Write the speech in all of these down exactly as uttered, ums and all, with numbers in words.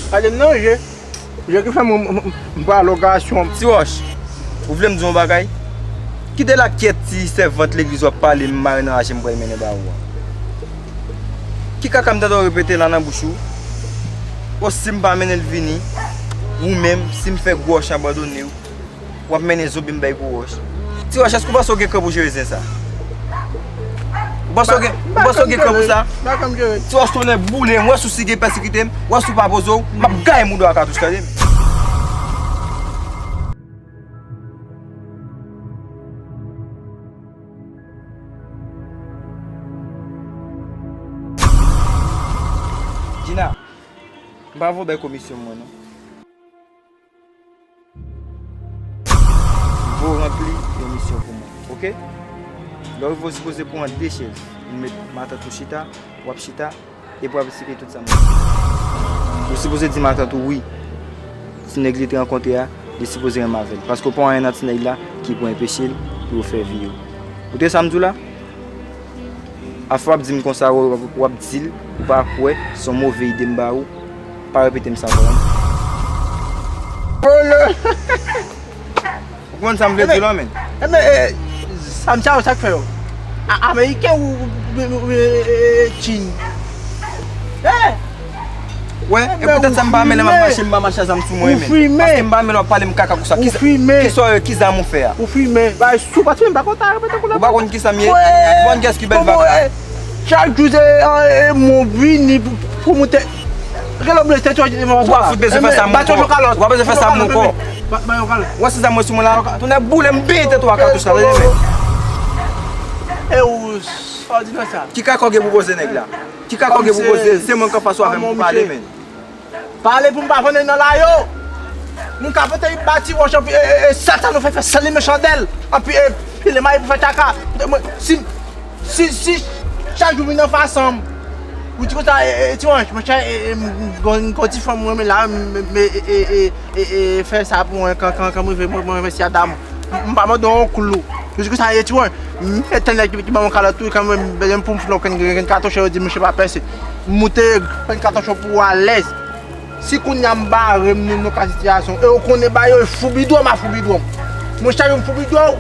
Gade m nan je. Je ki fè m, m, m, m pa logasyon. Ti Wòch, ou vle m di w yon bagay? Kite la kyèt ti sèvant legliz w ap pale m mare nan raje m pral mennen ba ou a. Ki kaka m tande w repete la nan bouch ou? O si m pa mennen l vini, ou menm, si m fè gwo wòch abandone w, w ap mennen zonbi m bay gwo wòch. Ti Wòch, èske w panse w gen kran pou jere zen sa? Ou panse w gen, ou panse w gen kran pou sa? Ti Wòch, tonnè boule m, w wè si w si gen pèsekite m, w wè si w pa poze w, m ap gaye mouda w a katouch, tande m. Djina, m pa vle w bay komisyon mwen non. M vle w ranpli yon misyon pou mwen, oke? Lè w rive, w sipoze pran de chèz, m met matant ou chita, w ap chita, epi w ap eksplike tout sa m di. Ou sipoze di matant ou wi, ti nèg li te rankontre a, li sipoze renmen avè l. Paske w pa wè anyen nan ti nèg la ki pou enpeche l pou yo fè vi yo. Ou tande sa m di w la? Afè w ap di m konsa, w, w, w ap di l, ou pa kwè, se yon move ide m ba ou, pa repete m sa ankò non. Ou konprann sa m vle di w la, menn? Enben, e, sa m sa yo, sa k fè yo? A, ameriken ou, ou, ou, ou, e, e, e, Chin? E! Wè, e poutèt sa m pa renmen lè m ap mache, m pa mache a zam sou mwen, menn. Paske m pa renmen lè w ap pale m kaka konsa. Kisa, kisa, ki zam ou fè a? Ou fimen. Bay sou, pa fimen, pa konn ta repete kou la. Ou pa konn kisa m ye? Ou pa konn kiyès ki bèl vag la. Chak jou se, e, e, mon vini pou, pou moute. Ou pa fout bezwen fè sa m ankò. Ou pa bezwen fè sa m ankò. Wè si zam mwen sou mwen la. Tonnè boule m benyen tèt ou a katouch la, tande, menn. E ou, sa w di nan sa? Ki kaka w gen pou poze nèg la? Ki kaka w gen pou poze? Se mwen k anfas ou avè m pou pale, menn. Pale pou m pa vann nan la yo. Moun ka pote ba ti wòch anpi, e, e, e, sal sa nou fè, fè sal li men chandèl. Anpi, e, pile mayi pou fè tchaka. Mwen, si, si, si chak jou vin anfas an m, ou di konsa, e, e, ti wòch, monchè, e, e, m, m, m, m, ti fanm mwen, men la, m, m, e, e, e, e, e, fè sa pou mwen, kan, kan, kan m rive, mwen, mwen, mèsi a dam. M, m pa mande w yon klou. Jis konsa, e, ti wè, m mete nèg ki, ki ban mwen kalòt tou, kanmenm, bezwen pou m fè yon grenn, grenn katoch, yo di, monchè pa pèse. M moute grenn katoch pou w alèz. Si kounye a m bare m, nou, nou ka sitiyasyon. E w konnen ba yo, e foubi dwòm a foubi dwòm. Mwen chak jou m foubi dwòm,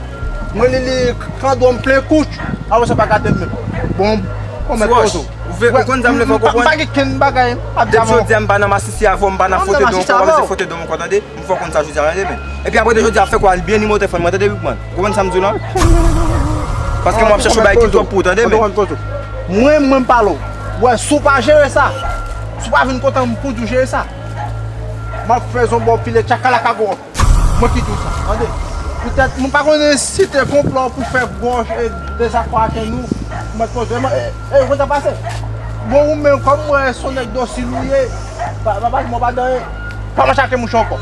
mwen li, li kandwòm plen kouch, apre sa pa gade m menm. Bon, bon, mèt pozo. Ou vle, ou konn sa m vle fè w konprann? M pa gen kenn bagay, m ap di avè w. Depi jodi a, m pa nan masisi avè w, m pa nan fwote do w ankò, w pa bezwen fwote do m ankò, tande? M fè w konn sa jodi a, tande, men. Epi apre de jodi a, fè kwa l byen nimewo telefòn mwen, tande, Big Man? Ou konprann sa m di w la? Paske m ap chèche yon bagay ki twòp pou ou, tande, men. Mwen, mwen, m pale w. Wè, si w pa jere sa, si w pa vin kote m pou di w jere sa, m ap fè zon ba w pile tchakalaka gwo. Mwen ki di w sa, tande. Poutèt, mwen pa konnen si te konplò pou fè gwo, e, dezakò ak nou, mwen poze, mwen, e, e, ou konn sa pase? Bon, ou menm, kòm mwen, se yon nèg dosil ou ye, pa, pa, pa, mwen pa dan, pa mache ak mouche ankò.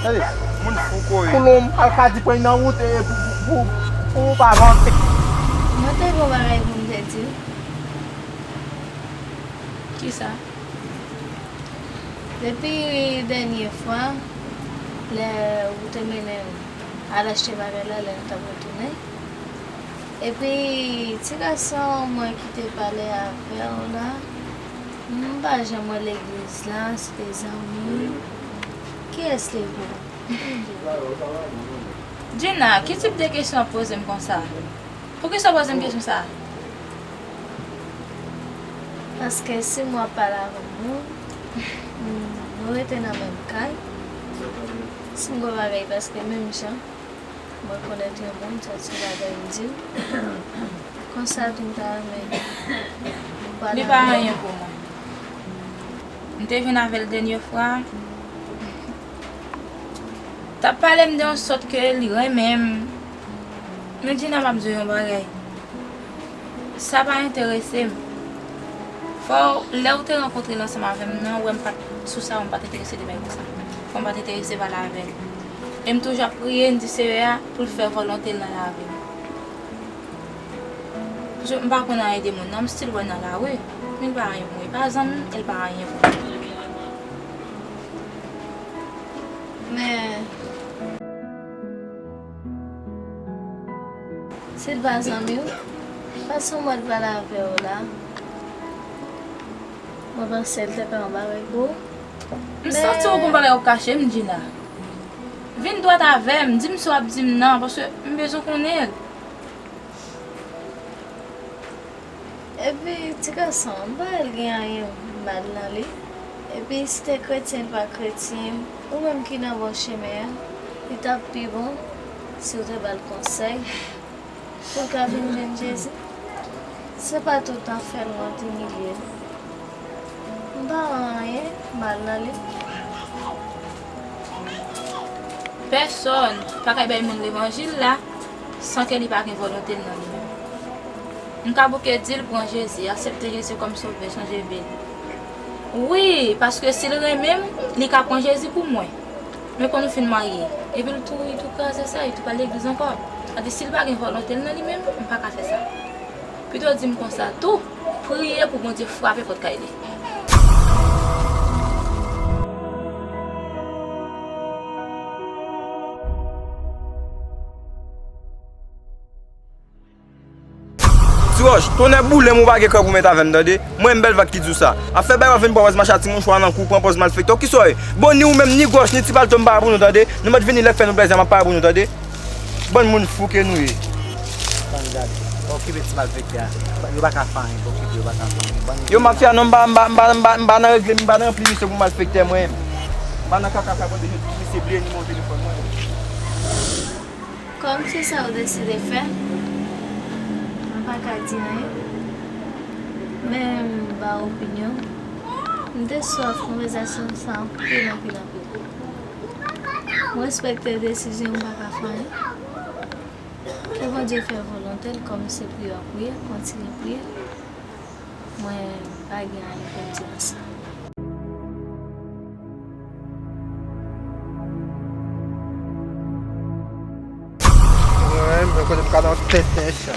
Tande. Moun fou ko ye. Koulon, al ka di pran nan wout, e, pou, pou, pou, pou ou pa vanse. Mwen te gen yon bagay pou m te di w. Kisa? Depi dènye fwa, lè ou te mennen m al achte bagay la, lè nou t ap retounen. Epi, ti gason mwen ki te pale avè w la, m pa janm wè legliz la, se te zanmi. Kiyès li ye pou ou? Djina, ki tip de kesyon w ap poze m konsa? Poukisa w poze m kesyon sa a? Paske si m wè w ap pale avè m, nou, nou rete nan menm kay. Si m gen bagay, paske menm jan, m rekonèt yon moun, sa se yon bagay m di l. Konsa tou m ta renmen nou pale avè l. Li pa anyen pou mwen. M te vin avè l dènye fwa. T ap pale m de yon sòt ke li renmen m. Men Djina, m ap di w yon bagay. Sa pa enterese m. Fò w, lè w te rankontre l ansanm avè m nan, w wè m pa t sou sa, m pa t enterese de bagay konsa. Fò m pa t enterese pale avè l. E m toujou ap priye, m di Seyè a pou l fè volonte l nan lavi m. Paske m pa konn anyen de moun nan, m still wè nan lari. Men l pa anyen pou mwen, li pa zanmi m, e l pa anyen pou mwen. Men, si l pa zanmi w, fason mwen t pale avè w la, mwen panse l te ka yon bagay pou ou. M santi w gon bagay w ap kache m, Djina. Vin dwat avè m, di m sa w ap di m nan, paske m bezwen konnen l. Epi, ti gason, m pa wè l gen anyen mal nan li. Epi, si te kretyen, li pa kretyen, ou menm ki nan bon chemen an, li t ap pi bon si w te ba l konsèy pou l ka vin jwenn Jezi. Se pa tout afè l wont imilye l. M pa wè anyen mal nan li. Pèsòn pa ka bay moun levanjil la san ke li pa gen volonte l nan li menm. M ka bouke di l pran Jezi, aksepte Jezi kòm sovè, chanje vi l. Wi, paske si l renmen m, li ka pran Jezi pou mwen. Men kon nou fin marye, epi l tou, li tou kraze sa, li tou pa legliz ankò. Sa di, si l pa gen volonte l nan li menm, m pa ka fè sa. Pito di m konsa tou, priye pou Bondye frape pòt kay li. Ti Wòch, tonnè boule m, ou pa gen kè pou mèt avè m, tande? Mwen, m Bèl Vag ki di w sa. Afè bay w ap vin pran pòz mache a ti mouchwa nan kou, pran pòz malfektè. Ou ki sa w ye? Bon, ni ou menm, ni Gwòch, ni Ti Palto, m pa la pou nou, tande? Nou mèt vini lè k fè nou plèzi a, m ap pare pou nou, tande? Bann moun fou ke nou ye. Tann gade. Okipe ti malfektè a. Yo pa ka fè anyen, okipe, yo pa ka fè anyen. Bann... Yo mafya non, m pa, m pa, m pa, m pa, m pa nan regle, m pa nan ranpli misyon pou malfektè mwen. M pa nan kaka sa, bon, deje di misye bliye nimewo telefòn mwen. Kòm se sa w deside fè, m pa ka di anyen. Men m ba w opinyon m. M te swaf konvèsasyon sa anpil, anpil, anpil. M respekte desizyon, m pa ka fè anyen. Ke Bondye fè volonte l, kòm se priye w ap priye, kontinye priye. Mwen pa gen anyen pou m di nan sa. Mwen menm, kote m ka nan tenten sa.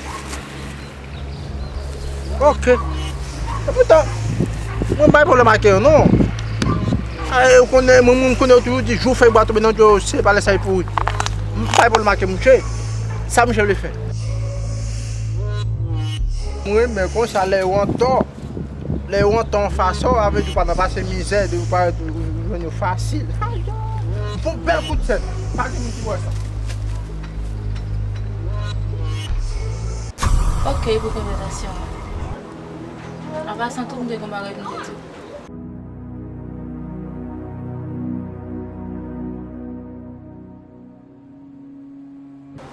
Ok. Epoutan, mwen pa gen pwoblèm ak yo, non. Ay, ou konnen, mwen, moun konnen yo toujou di, jou fèy bwa tonbe nan dlo, se pa lè sa li pouri. M pa gen pwoblèm ak yo, mouche. Sa mouche vle fè. Mwen renmen konsa, lè yo an tò. Lè yo an tò yon fason, sa vle di ou pa nan pase mizè, depi ou parèt, ou, ou jwenn yo fasil. Ay, bon, bèl kout sèn. Pa gen moun ki wè sa. Ok pou konvèsasyon an. An pasan tou, m te gon bagay pou m te di w.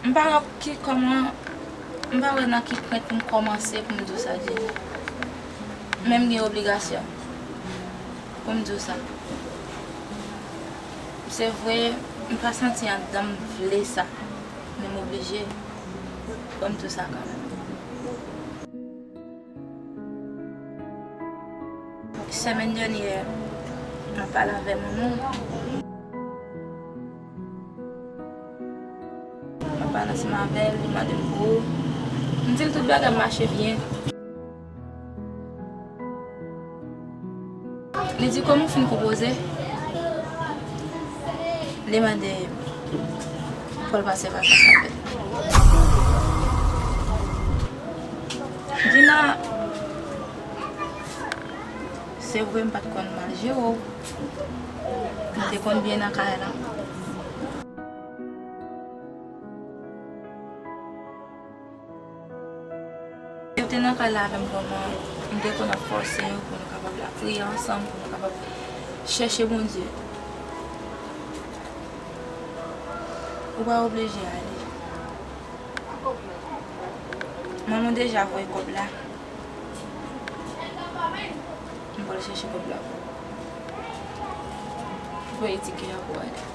M pa wè ki kòman, m pa wè nan ki pwen pou m kòmanse pou m di w sa, Djina. Men m gen obligasyon pou m di w sa. Se vre, m pa santi anndan m vle sa, men m oblije pou m di w sa kanmenm. Semèn dènyè, m ap pale avè manman w. M ap pale ansanm avè l, li mande m pou ou. M di l tout bagay ap mache byen. Li di kòm ou fin konpoze, li mande pou l pase vakans avè l. Djina, se vre m pa t konn mal jere w. M te konn byen nan kay la. Yo te nan kay la avè m kòman m te konn ap fòse yo pou nou kapab la priye ansanm, pou nou kapab chèche Bondye. Ou pa oblije ale. Manman w deja voye kòb la. M pral chèche kòb la pou ou. Voye tikè a pou w ale.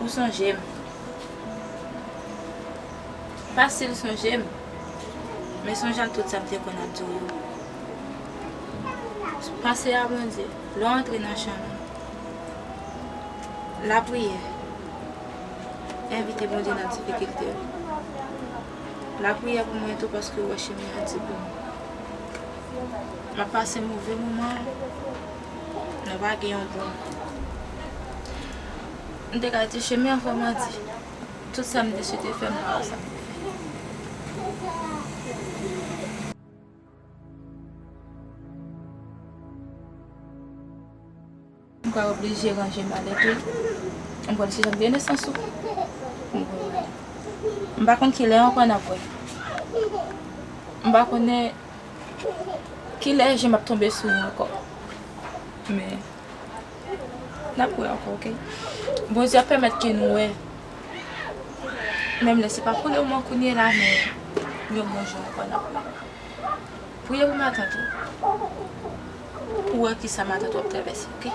Ou sonje m. Fasil sonje m, men sonje ak tout sa m te konn ap di w yo. Pase a Bondye, lè w antre nan chanm ou, lapriyè, envite Bondye nan difikilte w. Lapriyè pou mwen tou, paske w wè chemen an di pou mwen. M ap pase move moman, nou pa gen yon bon. M te ka di chemen an vrèman di. Tout sa m te swete fè, m pa wè sa m te fè. M pral oblije ranje malèt wi. M pral chita gen nesans ou. M pa konn kilè ankò n ap wè. M pa konnen kilè je m ap tonbe sou ou ankò. Men, n ap wè ankò, oke? Bondye ap pèmèt ke nou wè. Menm lè se pa pou lemoman kounye la, men yon bon jou ankò n ap wè. Priye pou matant ou. Pou wè kisa matant ou ap travèse, oke?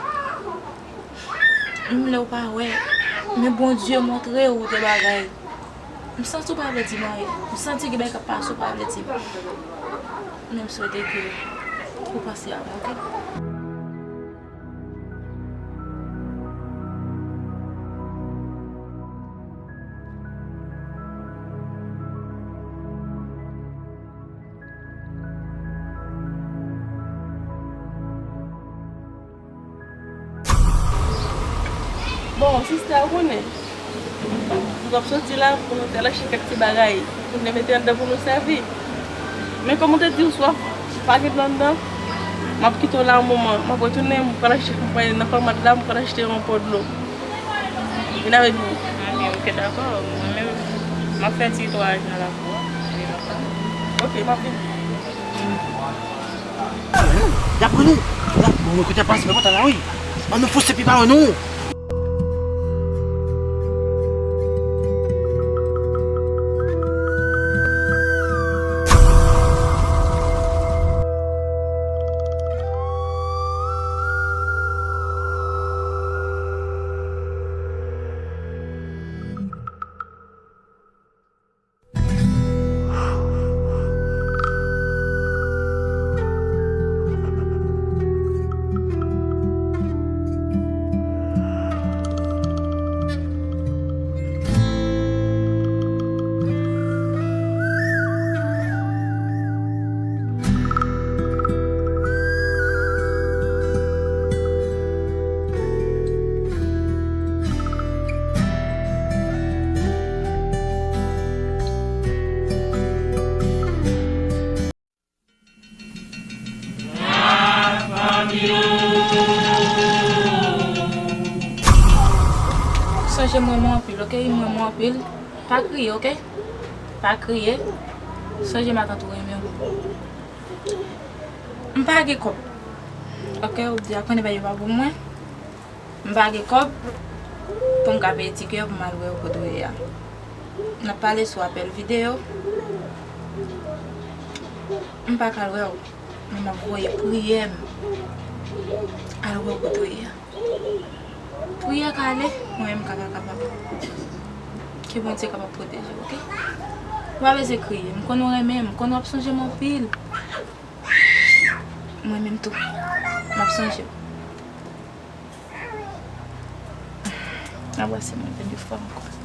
Menm lè ou pa wè, men Bondye montre ou de bagay. M santi ou pa vle di m anyen. M santi gen bagay k ap pase ou pa vle di m. Men m swete ke ou panse a mwen, oke? Bon, sista, ou konnen, nou t ap soti la pou nou te al achte kèk ti bagay pou nou te mete anndan pou nou sèvi. Men kòm ou te di w swaf, pa gen dlo anndan, m ap kite w la yon moman. M ap retounen, m pral achte, m pral nan fòmat la, m pral achte yon po dlo. Vin avèk nou. Anben, oke, dakò. Mwen menm, m ap fè ti netwayaj nan lakou a. Oke, m ap vini. Y ap pran nou. Y ap, bon, kote y ap pase, men kontan la, wi. An nou fous epi pa wè nou. Sonje m renmen w anpil, oke? M renmen w anpil. Pa kriye, oke? Pa kriye. Sonje matant ou renmen w. M pa gen kòb. Oke, ou di a konnen bagay yo pa pou mwen. M pa gen kòb pou m ka peye tikè pou m al wè w kote w ye a. N ap pale sou apèl videyo. M pa ka al wè w, men m ap voye priyè m al wè w kote w ye a. Priyè ka ale, mwen menm ka pa kapab. Ke Bondye kapab pwoteje w, oke? Ou pa bezwen kriye. M konn ou renmen m, m konn w ap sonje m anpil. Mwen menm tou, m ap sonje w. N ap wè si mwen vin yon fwa ankò.